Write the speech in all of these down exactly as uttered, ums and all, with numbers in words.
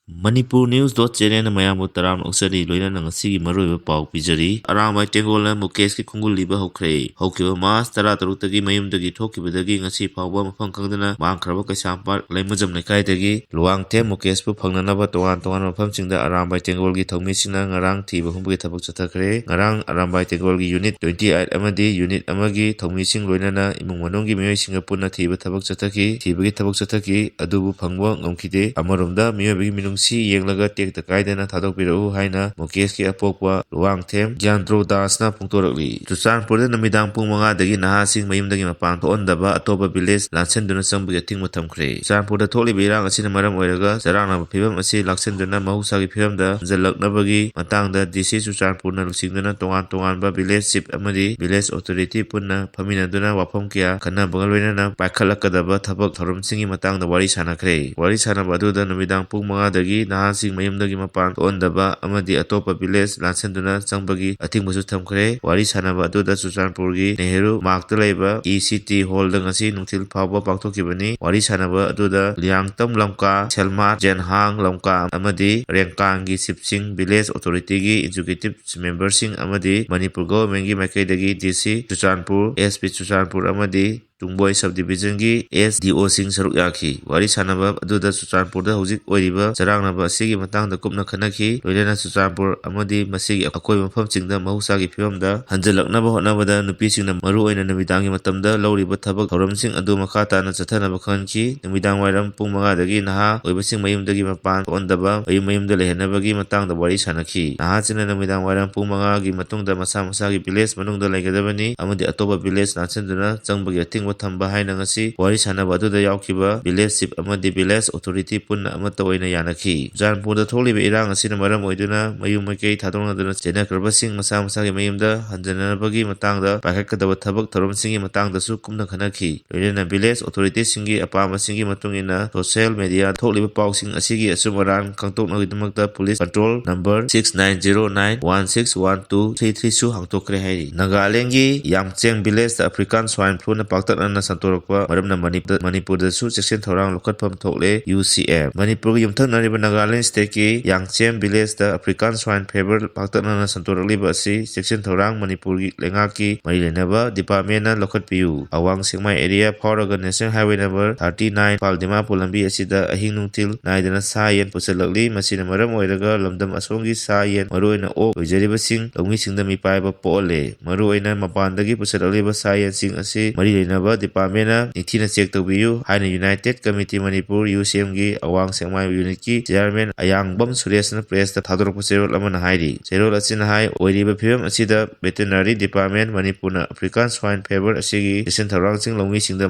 Manipur News dot channelꯅ ꯃꯌꯥꯝꯕꯨ ꯇꯔꯥꯝꯅ ꯑꯣꯛꯆꯔꯤ, ꯂꯣꯏꯅꯅ ꯉꯁꯤꯒꯤ ꯃꯔꯨꯑꯣꯏꯕ ꯄꯥꯎ ꯄꯤꯖꯔꯤ꯫ ꯑꯔꯥꯝꯕꯥꯏ ꯇꯦꯡꯒꯣꯜꯅ ꯃꯨꯀꯦꯁꯀꯤ ꯈꯣꯡꯒꯨꯜ ꯂꯤꯕ ꯍꯧꯈ꯭ꯔꯦ꯫ ꯍꯧꯈꯤꯕ ꯃꯥꯔꯆ ꯇꯔꯥꯇꯔꯨꯛꯇꯒꯤ ꯃꯌꯨꯝꯗꯒꯤ ꯊꯣꯛꯈꯤꯕꯗꯒꯤ ꯉꯁꯤ ꯐꯥꯎꯕ ꯃꯐꯝ ꯈꯪꯗꯅ ꯃꯥꯡꯈ꯭ꯔꯕ ꯀꯩꯁꯥꯝꯄꯥꯠ ꯂꯩꯃꯖꯝ ꯂꯩꯀꯥꯏꯗꯒꯤ ꯂꯨꯋꯥꯡꯊꯦꯝ ꯃꯨꯀꯦꯁꯄꯨ ꯐꯪꯅꯅꯕ ꯇꯣꯉꯥꯟ ꯇꯣꯉꯥꯟꯕ ꯃꯐꯝꯁꯤꯡꯗ ꯑꯔꯥꯝꯕꯥꯏ ꯇꯦꯡꯒꯣꯜꯒꯤ ꯊꯧꯃꯤꯁꯤꯡꯅ ꯉꯔꯥꯡ ꯊꯤꯕ ꯍꯨꯝꯕꯒꯤ ꯊꯕꯛ ꯆꯠꯊꯈ꯭ꯔꯦ꯫ ꯉꯔꯥꯡ ꯑꯔꯥꯝꯕꯥꯏ ꯇꯦꯡꯒꯣꯜꯒꯤ Unit twenty eight ꯑꯃꯗꯤ unit ꯑꯃꯒꯤ ꯊꯧꯃꯤꯁꯤꯡ ꯂꯣꯏꯅꯅ ꯏꯃꯨꯡ ꯃꯅꯨꯡꯒꯤ ꯃꯤꯑꯣꯏꯁꯤꯡꯒ ꯄꯨꯟꯅ ꯊꯤꯕ ꯊꯕꯛ ꯆꯠꯊꯈꯤ꯫ ꯊꯤꯕꯒꯤ ꯊꯕꯛ ꯆꯠꯊꯈꯤ ꯑꯗꯨꯕꯨ ꯐꯪꯕ ꯉꯝꯈꯤꯗꯦ꯫ ꯑꯃꯔꯣꯝꯗ ꯃꯤꯑꯣꯏꯕꯒꯤ ꯃꯤꯅꯨꯡꯁꯤ ꯌꯦꯡꯂꯒ ꯇꯦꯛꯇ ꯀꯥꯏꯗꯅ ꯊꯥꯗꯣꯛꯄꯤꯔꯛꯎ ꯍꯥꯏꯅ ꯃꯨꯀꯦꯁꯀꯤ ꯑꯄꯣꯛꯄ ꯂꯨꯋꯥꯡꯊꯦꯝ ꯒ꯭ꯌꯥꯟꯗ꯭ꯔꯣ ꯗꯥꯁꯅ ꯐꯣꯡꯗꯣꯔꯛꯂꯤ꯫ ꯆꯨꯔꯆꯥꯟꯄꯨꯔꯗ ꯅꯨꯃꯤꯗꯥꯡ ꯄꯨꯡ ꯃꯉꯥꯗꯒꯤ ꯅꯍꯥꯁꯤꯡ ꯃꯌꯨꯝꯗꯒꯤ ꯃꯄꯥꯟ ꯊꯣꯛꯍꯟꯗꯕ ꯑꯇꯣꯞꯄ village ꯂꯥꯟꯁꯤꯟꯗꯨꯅ ꯆꯪꯕꯒꯤ ꯑꯊꯤꯡꯕ ꯊꯝꯈ꯭ꯔꯦ꯫ ꯆꯨꯔꯆꯥꯟꯄꯨꯔꯗ ꯊꯣꯛꯂꯤꯕ ꯏꯔꯥꯡ ꯑꯁꯤꯅ ꯃꯔꯝ ꯑꯣꯏꯔꯒ ꯆꯔꯥꯡꯅꯕ ꯐꯤꯕꯝ ꯑꯁꯤ ꯂꯥꯛꯁꯤꯟꯗꯨꯅ ꯃꯍꯧꯁꯥꯒꯤ ꯐꯤꯕꯝꯗ ꯍꯟꯖꯤꯜꯂꯛꯅꯕꯒꯤ ꯃꯇꯥꯡꯗ DC ꯆꯨꯔꯆꯥꯟꯄꯨꯔꯅ ꯂꯨꯆꯤꯡꯗꯨꯅ ꯇꯣꯉꯥꯟ ꯇꯣꯉꯥꯟꯕ village chief ꯑꯃꯗꯤ village authority ꯄꯨꯟꯅ ꯐꯝꯃꯤꯟꯅꯗꯨꯅ ꯋꯥꯐꯝ ꯀꯌꯥ ꯈꯟꯅꯕꯒ ꯂꯣꯏꯅꯅ ꯄꯥꯏꯈꯠꯂꯛꯀꯗꯕ ꯊꯕꯛ ꯊꯧꯔꯝꯁꯤꯡꯒꯤ ꯃꯇꯥꯡꯗ ꯋꯥꯔꯤ ꯁꯥꯟꯅꯈ꯭ꯔꯦ꯫ ꯋꯥꯔꯤ ꯁꯥꯟꯅꯕ ꯑꯗꯨꯗ ꯅꯨꯃꯤꯗꯥꯡ ꯄꯨꯡ ꯃꯉꯥꯗꯒꯤ ꯅꯍꯥꯁꯤꯡ ꯃꯌꯨꯝꯗꯒꯤ ꯃꯄꯥꯟ ꯊꯣꯛꯍꯟꯗꯕ ꯑꯃꯗꯤ ꯑꯇꯣꯞꯄ village ꯂꯥꯟꯁꯤꯟꯗꯨꯅ ꯆꯪꯕꯒꯤ ꯑꯊꯤꯡꯕꯁꯨ ꯊꯝꯈ꯭ꯔꯦ꯫ ꯋꯥꯔꯤ ꯁꯥꯟꯅꯕ ꯑꯗꯨꯗ ꯆꯨꯔꯆꯥꯟꯄꯨꯔꯒꯤ ꯅꯦꯍꯔꯨ ꯃꯥꯔꯛꯇ ꯂꯩꯕ ECT hallꯗ ꯉꯁꯤ ꯅꯨꯡꯊꯤꯜ ꯐꯥꯎꯕ ꯄꯥꯡꯊꯣꯛꯈꯤꯕꯅꯤ꯫ ꯋꯥꯔꯤ ꯁꯥꯟꯅꯕ ꯑꯗꯨꯗ ꯂꯤꯌꯥꯡꯇꯝ ꯂꯝꯀꯥ, ꯁꯦꯜꯃꯥꯠ, ꯖꯦꯟꯍꯥꯡ ꯂꯝꯀꯥ ꯑꯃꯗꯤ ꯔꯦꯡꯀꯥꯡꯒꯤ chiefꯁꯤꯡ, village authorityꯒꯤ executive members ꯑꯃꯗꯤ ꯃꯅꯤꯄꯨꯔ governmentꯀꯤ ꯃꯥꯏꯀꯩꯗꯒꯤ DC ꯆꯨꯔꯆꯥꯟꯄꯨꯔ, SP ꯆꯨꯔꯆꯥꯟꯄꯨꯔ ꯑꯃꯗꯤ ꯇꯨꯡꯕꯣꯏ sub divisionꯒꯤ SDOꯁꯤꯡ ꯁꯔꯨꯛ ꯌꯥꯈꯤ꯫ ꯋꯥꯔꯤ ꯁꯥꯟꯅꯕ ꯑꯗꯨꯗ ꯆꯨꯔꯆꯥꯟꯄꯨꯔꯗ ꯍꯧꯖꯤꯛ ꯑꯣꯏꯔꯤꯕ ꯆꯔꯥꯡꯅꯕ ꯑꯁꯤꯒꯤ ꯃꯇꯥꯡꯗ ꯀꯨꯞꯅ ꯈꯟꯅꯈꯤ꯫ ꯂꯣꯏꯅꯅ ꯆꯨꯔꯆꯥꯟꯄꯨꯔ ꯑꯃꯗꯤ ꯃꯁꯤꯒꯤ ꯑꯀꯣꯏꯕ ꯃꯐꯝꯁꯤꯡꯗ ꯃꯍꯧꯁꯥꯒꯤ ꯐꯤꯕꯝꯗ ꯍꯟꯖꯤꯜꯂꯛꯅꯕ ꯍꯣꯠꯅꯕꯗ ꯅꯨꯄꯤꯁꯤꯡꯅ ꯃꯔꯨꯑꯣꯏꯅ ꯅꯨꯃꯤꯗꯥꯡꯒꯤ ꯃꯇꯝꯗ ꯂꯧꯔꯤꯕ ꯊꯕꯛ ꯊꯧꯔꯝꯁꯤꯡ ꯑꯗꯨ ꯃꯈꯥ ꯇꯥꯅ ꯆꯠꯊꯅꯕ ꯈꯪꯍꯟꯈꯤ꯫ ꯅꯨꯃꯤꯗꯥꯡ ꯋꯥꯏꯔꯝ ꯄꯨꯡ ꯃꯉꯥꯗꯒꯤ ꯅꯍꯥ ꯑꯣꯏꯕꯁꯤꯡ ꯃꯌꯨꯝꯗꯒꯤ ꯃꯄꯥꯟ ꯊꯣꯛꯍꯟꯗꯕ, ꯃꯌꯨꯝ ꯃꯌꯨꯝꯗ ꯂꯩꯍꯟꯅꯕꯒꯤ ꯃꯇꯥꯡꯗ ꯋꯥꯔꯤ ꯁꯥꯟꯅꯈꯤ꯫ ꯅꯍꯥꯁꯤꯡꯅ ꯅꯨꯃꯤꯗꯥꯡ ꯋꯥꯏꯔꯝ ꯄꯨꯡ ꯃꯉꯥꯒꯤ ꯃꯇꯨꯡꯗ ꯃꯁꯥ ꯃꯁꯥꯒꯤ village ꯃꯅꯨꯡꯗ ꯂꯩꯒꯗꯕꯅꯤ ꯑꯃꯗꯤ ꯑꯇꯣꯞꯄ village ꯂꯥꯟꯁꯤꯟꯗꯨꯅ ꯆꯪꯕꯒꯤ ꯑꯊꯤꯡꯕ ꯊꯝꯕ ꯍꯥꯏꯅ ꯉꯁꯤ ꯋꯥꯔꯤ ꯁꯥꯟꯅꯕ ꯑꯗꯨꯗ ꯌꯥꯎꯈꯤꯕ village chief ꯑꯃꯗꯤ village authority ꯄꯨꯟꯅ ꯑꯃꯠꯇ ꯑꯣꯏꯅ ꯌꯥꯅꯈꯤ꯫ ꯆꯨꯔꯆꯥꯟꯄꯨꯔꯗ ꯊꯣꯛꯂꯤꯕ ꯏꯔꯥꯡ ꯑꯁꯤꯅ ꯃꯔꯝ ꯑꯣꯏꯗꯨꯅ ꯃꯌꯨꯝ ꯃꯥꯏꯀꯩ ꯊꯥꯗꯣꯛꯅꯗꯨꯅ ꯆꯦꯟꯅꯈ꯭ꯔꯕꯁꯤꯡ ꯃꯁꯥ ꯃꯁꯥꯒꯤ ꯃꯌꯨꯝꯗ ꯍꯟꯖꯤꯟꯅꯅꯕꯒꯤ ꯃꯇꯥꯡꯗ ꯄꯥꯏꯈꯠꯀꯗꯕ ꯊꯕꯛ ꯊꯧꯔꯝꯁꯤꯡꯒꯤ ꯃꯇꯥꯡꯗꯁꯨ ꯀꯨꯞꯅ ꯈꯟꯅꯈꯤ꯫ ꯂꯣꯏꯅꯅ village authorityꯁꯤꯡꯒꯤ ꯑꯄꯥꯝꯕꯁꯤꯡꯒꯤ ꯃꯇꯨꯡ ꯏꯟꯅ social media ꯊꯣꯛꯂꯤꯕ ꯄꯥꯎꯁꯤꯡ ꯑꯁꯤꯒꯤ ꯑꯆꯨꯝ ꯑꯔꯥꯟ ꯈꯪꯗꯣꯛꯅꯕꯒꯤꯗꯃꯛꯇ police control number six nine zero nine one six one two three threeꯁꯨ ꯍꯥꯡꯗꯣꯛꯈ꯭ꯔꯦ ꯍꯥꯏꯔꯤ꯫ ꯅꯥꯒꯥꯂꯦꯟꯒꯤ ꯌꯥꯝꯆꯦꯡ villageꯇ African swine fluꯅ ꯄꯥꯛꯇꯛ ꯄꯥꯛꯇꯛꯅꯅ ꯁꯟꯗꯣꯔꯛꯄ ꯃꯔꯝꯅ ꯃꯅꯤ-, ꯃꯅꯤꯄꯨꯔꯗꯁꯨ ꯆꯦꯛꯁꯤꯟ ꯊꯧꯔꯥꯡ ꯂꯧꯈꯠꯐꯝ ꯊꯣꯛꯂꯦ, ꯌꯨ ꯁꯤ ꯑꯦꯝ꯫ ꯃꯅꯤꯄꯨꯔꯒꯤ ꯌꯨꯝꯊꯪꯅꯔꯤꯕ ꯅꯥꯒꯥꯂꯦꯟ ꯁ꯭ꯇꯦꯠꯀꯤ ꯌꯥꯡꯆꯦꯝ ꯚꯤꯂꯦꯖꯇ African Swine Fever ꯄꯥꯛꯇꯛꯅꯅ ꯁꯟꯗꯣꯔꯛꯂꯤꯕ ꯑꯁꯤ ꯆꯦꯛꯁꯤꯟ ꯊꯧꯔꯥꯡ ꯃꯅꯤꯄꯨꯔꯒꯤ ꯂꯩꯉꯥꯛꯀꯤ ꯃꯔꯤ ꯂꯩꯅꯕ departmentꯅ ꯂꯧꯈꯠꯄꯤꯌꯨ꯫ ꯑꯋꯥꯡ ꯁꯦꯛꯃꯥꯏ area ꯐꯥꯎꯔꯒ National Highway number thirty nine Imphal Dimapur ꯂꯝꯕꯤ ꯑꯁꯤꯗ ꯑꯍꯤꯡ ꯅꯨꯡꯊꯤꯜ ꯅꯥꯏꯗꯅ ꯁꯥ ꯌꯦꯟ ꯄꯨꯁꯤꯜꯂꯛꯂꯤ꯫ ꯃꯁꯤꯅ ꯃꯔꯝ ꯑꯣꯏꯔꯒ ꯂꯝꯗꯝ ꯑꯁꯣꯝꯒꯤ ꯁꯥ ꯌꯦꯟ, ꯃꯔꯨꯑꯣꯏꯅ ꯑꯣꯛ ꯂꯣꯏꯖꯔꯤꯕꯁꯤꯡ ꯂꯧꯃꯤꯁꯤꯡꯗ ꯃꯤꯄꯥꯏꯕ ꯄꯣꯛꯍꯜꯂꯦ꯫ ꯃꯔꯨꯑꯣꯏꯅ ꯃꯄꯥꯟꯗꯒꯤ ꯄꯨꯁꯤꯜꯂꯛꯂꯤꯕ ꯁꯥ ꯌꯦꯟꯁꯤꯡ ꯑꯁꯤ ꯃꯔꯤ ꯂꯩꯅꯕ departmentꯅ ꯅꯤꯡꯊꯤꯅ check ꯇꯧꯕꯤꯌꯨ ꯍꯥꯏꯅ United Committee Manipur, ꯌꯨ ꯁꯤ ꯑꯦꯝꯒꯤ ꯑꯋꯥꯡ ꯁꯦꯛꯃꯥꯏ unitꯀꯤ chairman ꯑꯌꯥꯡꯕꯝ ꯁꯨꯔꯦꯁꯅ pressꯇ ꯊꯥꯗꯣꯔꯛꯄ ꯆꯦꯔꯣꯜ ꯑꯃꯅ ꯍꯥꯏꯔꯤ꯫ ꯆꯦꯔꯣꯜ ꯑꯁꯤꯅ ꯍꯥꯏ, ꯑꯣꯏꯔꯤꯕ ꯐꯤꯕꯝ ꯑꯁꯤꯗ Veterinary Department ꯃꯅꯤꯄꯨꯔꯅ African Swine Fever ꯑꯁꯤꯒꯤ ꯆꯦꯛꯁꯤꯟ ꯊꯧꯔꯥꯡꯁꯤꯡ ꯂꯧꯃꯤꯁꯤꯡꯗ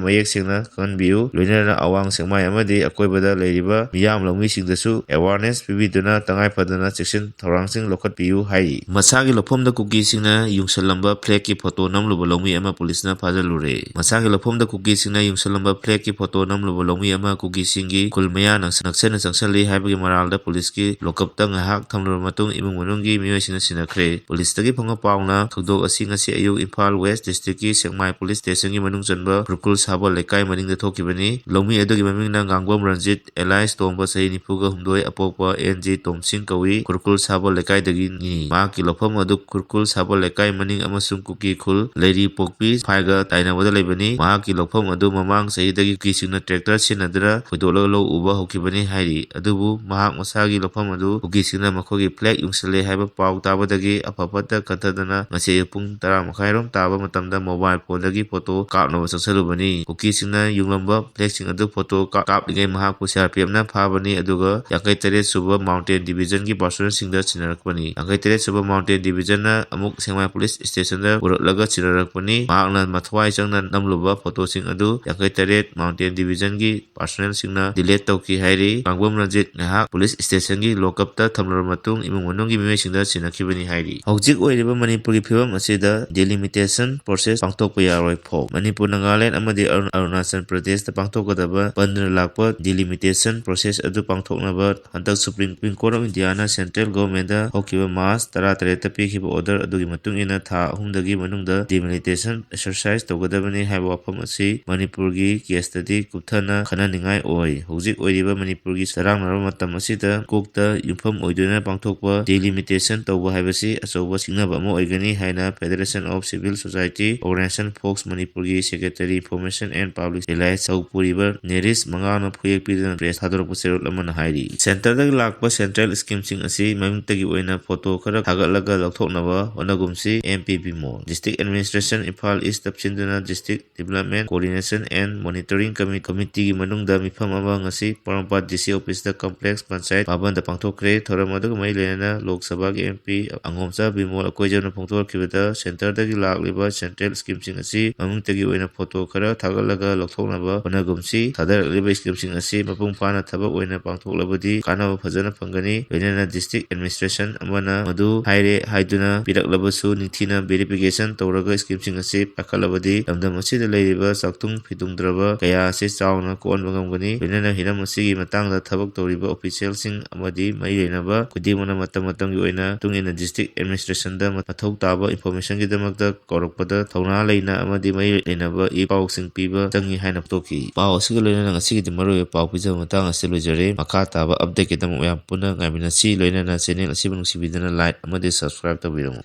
ꯃꯌꯦꯛ ꯁꯦꯡꯅ ꯈꯪꯍꯟꯕꯤꯌꯨ꯫ ꯂꯣꯏꯅꯅ ꯑꯋꯥꯡ ꯁꯦꯛꯃꯥꯏ ꯑꯃꯗꯤ ꯑꯀꯣꯏꯕꯗ ꯂꯩꯔꯤꯕ ꯃꯤꯌꯥꯝ ꯂꯧꯃꯤꯁꯤꯡꯗꯁꯨ awareness ꯄꯤꯕꯤꯗꯨꯅ ꯇꯉꯥꯏ ꯐꯗꯅ ꯆꯦꯛꯁꯤꯟ ꯊꯧꯔꯥꯡꯁꯤꯡ ꯂꯧꯈꯠꯄꯤꯌꯨ ꯍꯥꯏꯔꯤ꯫ ꯃꯁꯥꯒꯤ ꯂꯧꯐꯝꯗ ꯀꯨꯀꯤꯁꯤꯡꯅ ꯌꯨꯡꯁꯜꯂꯝꯕ flagꯀꯤ photo ꯅꯝꯂꯨꯕ ꯂꯧꯃꯤ ꯑꯃ ꯄꯨꯂꯤꯁꯅ ꯐꯥꯖꯤꯜꯂꯨꯔꯦ꯫ ꯃꯁꯥꯒꯤ ꯂꯧꯐꯝꯗ ꯀꯨꯀꯤꯁꯤꯡꯅ ꯌꯨꯡꯁꯜꯂꯝꯕ flagꯀꯤ photo ꯅꯝꯂꯨꯕ ꯂꯧꯃꯤ ꯑꯃ ꯀꯨꯀꯤꯁꯤꯡꯒꯤ ꯈꯨꯜ ꯃꯌꯥ ꯅꯛꯁ-, ꯅꯛꯁꯟꯅ ꯆꯪꯁꯜꯂꯤ ꯍꯥꯏꯕꯒꯤ ꯃꯔꯥꯜꯗ ꯄꯨꯂꯤꯁꯀꯤ ꯂꯣꯀꯞꯇ ꯉꯥꯏꯍꯥꯛ ꯊꯝꯂꯕ ꯃꯇꯨꯡ ꯏꯃꯨꯡ ꯃꯅꯨꯡꯒꯤ ꯃꯤꯑꯣꯏꯁꯤꯡꯅ ꯁꯤꯟꯅꯈ꯭ꯔꯦ꯫ ꯄꯨꯂꯤꯁꯇꯒꯤ ꯐꯪꯕ ꯄꯥꯎꯅ ꯊꯧꯗꯣꯛ ꯑꯁꯤ ꯉꯁꯤ ꯑꯌꯨꯛ ꯏꯝꯐꯥꯜ West Districtꯀꯤ ꯁꯦꯛꯃꯥꯏ Police Stationꯒꯤ ꯃꯅꯨꯡ ꯆꯟꯕ ꯈꯨꯔꯈꯨꯜ ꯁꯥꯕ ꯂꯩꯀꯥꯏ ꯃꯅꯤꯡꯗ ꯊꯣꯛꯈꯤꯕꯅꯤ꯫ ꯂꯧꯃꯤ ꯑꯗꯨꯒꯤ ꯃꯃꯤꯡꯅ ꯉꯥꯡꯕꯝ ꯔꯟꯖꯤꯠ alias ꯇꯣꯝꯕ, ꯆꯍꯤ ꯅꯤꯐꯨꯒ ꯍꯨꯝꯗꯣꯏ, ꯑꯄꯣꯛꯄ ꯑꯦꯟ ꯖꯤ ꯇꯣꯝꯁꯤꯡ ꯀꯧꯏ, ꯈꯨꯔꯈꯨꯜ ꯁꯥꯕ ꯂꯩꯀꯥꯏꯗꯒꯤꯅꯤ꯫ ꯃꯍꯥꯛꯀꯤ ꯂꯧꯐꯝ ꯑꯗꯨ ꯈꯨꯔꯈꯨꯜ ꯁꯥꯕ ꯂꯩꯀꯥꯏ ꯃꯅꯤꯡ ꯑꯃꯁꯨꯡ ꯀꯨꯀꯤ ꯈꯨꯜ ꯂꯩꯔꯤ ꯄꯣꯛꯄꯤ ꯐꯥꯏꯒ ꯇꯥꯏꯅꯕꯗ ꯂꯩꯕꯅꯤ꯫ ꯃꯍꯥꯛꯀꯤ ꯂꯧꯐꯝ ꯑꯗꯨ ꯃꯃꯥꯡ ꯆꯍꯤꯗꯒꯤ ꯀꯨꯀꯤꯁꯤꯡꯅ tractor ꯁꯤꯖꯤꯟꯅꯗꯨꯅ ꯈꯣꯏꯗꯣꯛꯂꯒ ꯂꯧ ꯎꯕ ꯍꯧꯈꯤꯕꯅꯤ ꯍꯥꯏꯔꯤ꯫ ꯑꯗꯨꯕꯨ ꯃꯍꯥꯛ ꯃꯁꯥꯒꯤ ꯂꯧꯐꯝ ꯑꯗꯨ ꯀꯨꯀꯤꯁꯤꯡꯅ ꯃꯈꯣꯏꯒꯤ flag ꯌꯨꯡꯁꯤꯜꯂꯦ ꯍꯥꯏꯕ ꯄꯥꯎ ꯇꯥꯕꯗꯒꯤ ꯑꯐ ꯐꯠꯇ ꯈꯟꯊꯗꯅ ꯉꯁꯤ ꯑꯌꯨꯛ ꯄꯨꯡ ꯇꯔꯥ ꯃꯈꯥꯏꯔꯣꯝ ꯇꯥꯕ ꯃꯇꯝꯗ mobile phoneꯗꯒꯤ photo ꯀꯥꯞꯅꯕ ꯆꯪꯁꯤꯜꯂꯨꯕꯅꯤ꯫ ꯀꯨꯀꯤꯁꯤꯡꯅ ꯌꯨꯡꯂꯝꯕ flagꯁꯤꯡ ꯑꯗꯨ photo ꯀꯥꯞ-, ꯀꯥꯞꯂꯤꯉꯩ ꯃꯍꯥꯛꯄꯨ ꯁꯤ ꯑꯥꯔ ꯄꯤ ꯑꯦꯐꯅ ꯐꯥꯕꯅꯤ, ꯑꯗꯨꯒ ꯌꯥꯡꯈꯩ ꯇꯔꯦꯠ ꯁꯨꯕ Mountain Divisionꯒꯤ personnelꯁꯤꯡꯗ ꯁꯤꯟꯅꯔꯛꯄꯅꯤ꯫ ꯌꯥꯡꯈꯩ ꯇꯔꯦꯠ ꯁꯨꯕ Mountain Divisionꯅ ꯑꯃꯨꯛ ꯁꯦꯛꯃꯥꯏ Police Stationꯗ ꯄꯨꯔꯛꯂꯒ ꯁꯤꯟꯅꯔꯛꯄꯅꯤ꯫ ꯃꯍꯥꯛꯅ ꯃꯊ꯭ꯋꯥꯏ ꯆꯪꯅ ꯅꯝꯂꯨꯕ photoꯁꯤꯡ ꯑꯗꯨ ꯌꯥꯡꯈꯩ ꯇꯔꯦꯠ Mountain Divisionꯒꯤ personnelꯁꯤꯡꯅ delete ꯇꯧꯈꯤ ꯍꯥꯏꯔꯤ꯫ ꯉꯥꯡꯕꯝ ꯔꯟꯖꯤꯠ ꯉꯥꯏꯍꯥꯛ police stationꯒꯤ lockupꯇ ꯊꯝꯂꯕ ꯃꯇꯨꯡ ꯏꯃꯨꯡ ꯃꯅꯨꯡꯒꯤ ꯃꯤꯑꯣꯏꯁꯤꯡꯗ ꯁꯤꯟꯅꯈꯤꯕꯅꯤ ꯍꯥꯏꯔꯤ꯫ ꯍꯧꯖꯤꯛ ꯑꯣꯏꯔꯤꯕ ꯃꯅꯤꯄꯨꯔꯒꯤ ꯐꯤꯕꯝ ꯑꯁꯤꯗ delimitation process ꯄꯥꯡꯊꯣꯛꯄ ꯌꯥꯔꯣꯏ ꯐꯥꯎ ꯃꯅꯤꯄꯨꯔ, ꯅꯥꯒꯥꯂꯦꯟ ꯑꯃꯗꯤ ꯑꯔꯨ-, ꯑꯔꯨꯅꯥꯆꯜ ꯄ꯭ꯔꯗꯦꯁꯇ ꯄꯥꯡꯊꯣꯛꯀꯗꯕ ꯕꯟꯗꯅ ꯂꯥꯛꯄ delimitation process ꯑꯗꯨ ꯄꯥꯡꯊꯣꯛꯅꯕ ꯍꯟꯗꯛ Supreme, Supreme Court of Indiaꯅ central governmentꯇ ꯍꯧꯈꯤꯕ March ꯇꯔꯥꯇꯔꯦꯠꯇ ꯄꯤꯈꯤꯕ order ꯑꯗꯨꯒꯤ ꯃꯇꯨꯡ ꯏꯟꯅ ꯊꯥ ꯑꯍꯨꯝꯗꯒꯤ ꯃꯅꯨꯡꯗ delimitation exercise ꯇꯧꯒꯗꯕꯅꯤ ꯍꯥꯏꯕ ꯋꯥꯐꯝ ꯑꯁꯤ ꯃꯅꯤꯄꯨꯔꯒꯤ ꯀꯦꯁꯇꯗꯤ ꯀꯨꯞꯊꯅ ꯈꯟꯅꯅꯤꯡꯉꯥꯏ ꯑꯣꯏ꯫ ꯍꯧꯖꯤꯛ ꯑꯣꯏꯔꯤꯕ ꯃꯅꯤꯄꯨꯔꯒꯤ ꯆꯔꯥꯡꯅꯔꯕ ꯃꯇꯝ ꯑꯁꯤꯗ ꯀꯣꯛꯇ ꯌꯨꯝꯐꯝ ꯑꯣꯏꯗꯨꯅ ꯄꯥꯡꯊꯣꯛꯄ delimitation ꯇꯧꯕ ꯍꯥꯏꯕꯁꯤ ꯑꯆꯧꯕ ꯁꯤꯡꯅꯕ ꯑꯃ ꯑꯣꯏꯒꯅꯤ ꯍꯥꯏꯅ Federation of Civil Society Organization, fox ꯃꯅꯤꯄꯨꯔꯒꯤ Secretary Information and Public Relations ꯆꯧꯄꯨꯔꯤꯕ ꯅꯦꯔꯤꯁ ꯃꯉꯥꯅ ꯐꯨꯌꯦꯛ ꯄꯤꯗꯨꯅ ꯄ꯭ꯔꯦꯁ ꯊꯥꯗꯣꯔꯛꯄ ꯆꯦꯔꯣꯜ ꯑꯃꯅ ꯍꯥꯏꯔꯤ꯫ ꯁꯦꯟꯇꯔꯗꯒꯤ ꯂꯥꯛꯄ ꯁꯦꯟꯇ꯭ꯔꯦꯜ ꯁ꯭ꯀꯤꯝꯁꯤꯡ ꯑꯁꯤ ꯃꯃꯤꯡꯇꯒꯤ ꯑꯣꯏꯅ ꯐꯣꯇꯣ ꯈꯔ ꯊꯥꯒꯠꯂꯒ ꯂꯧꯊꯣꯛꯅꯕ ꯍꯣꯠꯅꯒꯨꯝꯁꯤ꯫ M P Bimol. District administration Imphal east ꯇꯞꯁꯤꯟꯗꯨꯅ district Development Coordination and Monitoring Committee ꯀꯃꯤꯇꯤꯒꯤ ꯃꯅꯨꯡꯗ ꯃꯤꯐꯝ ꯑꯃ ꯉꯁꯤ ꯄꯣꯔꯣꯝꯄꯥꯠ ꯗꯤ ꯁꯤ ꯑꯣꯐꯤꯁꯇ ꯀꯝꯄ꯭ꯂꯦꯛꯁ ꯄꯟꯆꯥꯌꯠ ꯚꯕꯟꯗ ꯄꯥꯡꯊꯣꯛꯈ꯭ꯔꯦ꯫ ꯊꯧꯔꯝ ꯑꯗꯨꯒ ꯃꯔꯤ ꯂꯩꯅꯅ ꯂꯣꯛ ꯁꯚꯥꯒꯤ ꯑꯦꯝ ꯄꯤ ꯑꯉꯣꯝꯆꯥ ꯕꯤꯃꯣꯜ ꯑꯀꯣꯏꯖꯝꯅ ꯐꯣꯡꯗꯣꯔꯛꯈꯤꯕꯗ, ꯁꯦꯟꯇꯔꯗꯒꯤ ꯂꯥꯛꯂꯤꯕ ꯁꯦꯟꯇ꯭ꯔꯦꯜ ꯁ꯭ꯀꯤꯝꯁꯤꯡ ꯑꯁꯤ ꯃꯃꯤꯡꯇꯒꯤ ꯑꯣꯏꯅ ꯐꯣꯇꯣ ꯈꯔ ꯊꯥꯒꯠꯂꯒ ꯂꯧꯊꯣꯛꯅꯕ ꯍꯣꯠꯅꯒꯨꯝꯁꯤ꯫ ꯊꯥꯗꯔꯛꯂꯤꯕ ꯁ꯭ꯀꯤꯝꯁꯤꯡ ꯑꯁꯤ ꯃꯄꯨꯡ ꯐꯥꯅ ꯊꯕꯛ ꯑꯣꯏꯅ ꯄꯥꯡꯊꯣꯛꯂꯕꯗꯤ ꯀꯥꯟꯅꯕ ꯐꯖꯅ ꯐꯪꯒꯅꯤ꯫ ꯂꯣꯏꯅꯅ ꯗꯤꯁꯇ꯭ꯔꯤꯛ ꯑꯦꯗꯃꯤꯅꯤꯁꯇ꯭ꯔꯦꯁꯟ ꯑꯃꯅ ꯃꯗꯨ ꯍꯥꯏꯔꯦ ꯍꯥꯏꯗꯨꯅ ꯄꯤꯔꯛꯂꯕꯁꯨ, ꯅꯤꯡꯊꯤꯅ ꯚꯦꯔꯤꯐꯤꯀꯦꯁꯟ ꯇꯧꯔꯒ ꯁ꯭ꯀꯤꯝꯁꯤꯡ ꯑꯁꯤ ꯄꯥꯏꯈꯠꯂꯕꯗꯤ ꯂꯝꯗꯝ ꯑꯁꯤꯗ ꯂꯩꯔꯤꯕ ꯆꯥꯛꯊꯨꯡ ꯐꯤꯊꯨꯡꯗ꯭ꯔꯕ ꯀꯌꯥ ꯑꯁꯤ ꯆꯥꯎꯅ ꯀꯣꯛꯍꯟꯕ ꯉꯝꯒꯅꯤ꯫ ꯂꯣꯏꯅꯅ ꯍꯤꯔꯝ ꯑꯁꯤꯒꯤ ꯃꯇꯥꯡꯗ ꯊꯕꯛ ꯇꯧꯔꯤꯕ ꯑꯣꯐꯤꯁꯤꯌꯦꯜꯁꯤꯡ ꯑꯃꯗꯤ ꯃꯔꯤ ꯂꯩꯅꯕ ꯈꯨꯗꯤꯡꯃꯛꯅ ꯃꯇꯝ ꯃꯇꯝꯒꯤ ꯑꯣꯏꯅ ꯃꯇꯨꯡ ꯏꯟꯅ ꯗꯤꯁꯇ꯭ꯔꯤꯛ ꯑꯦꯗꯃꯤꯅꯤꯁꯇ꯭ꯔꯦꯁꯟꯗ ꯃꯊꯧ ꯇꯥꯕ ꯏꯟꯐꯣꯔꯃꯦꯁꯟꯒꯤꯗꯃꯛꯇ ꯀꯧꯔꯛꯄꯗ ꯊꯧꯅꯥ ꯂꯩꯅ ꯑꯃꯗꯤ ꯃꯔꯤ ꯂꯩꯅꯕ ꯏ ꯄꯥꯎꯁꯤꯡ ꯄꯤꯕ ꯆꯪꯏ ꯍꯥꯏꯅ ꯐꯣꯡꯗꯣꯛꯈꯤ꯫ ꯄꯥꯎ ꯑꯁꯤꯒ ꯂꯣꯏꯅꯅ ꯉꯁꯤꯒꯤꯗꯤ ꯃꯔꯨꯑꯣꯏꯕ ꯄꯥꯎ ꯄꯤꯖꯕ ꯃꯇꯥꯡ ꯑꯁꯤꯗ ꯂꯣꯏꯖꯔꯦ꯫ ꯃꯈꯥ ꯇꯥꯕ ꯑꯞꯗꯦꯠꯀꯤꯗꯃꯛ ꯃꯌꯥꯝ ꯄꯨꯟꯅ ꯉꯥꯏꯃꯤꯟꯅꯁꯤ꯫ ꯂꯣꯏꯅꯅ ꯆꯦꯅꯦꯜ ꯑꯁꯤꯕꯨ ꯅꯨꯡꯁꯤꯕꯤꯗꯨꯅ ꯂꯥꯏꯛ ꯑꯃꯗꯤ ꯁꯕꯁꯀ꯭ꯔꯥꯏꯕ ꯇꯧꯕꯤꯔꯝꯃꯨ꯫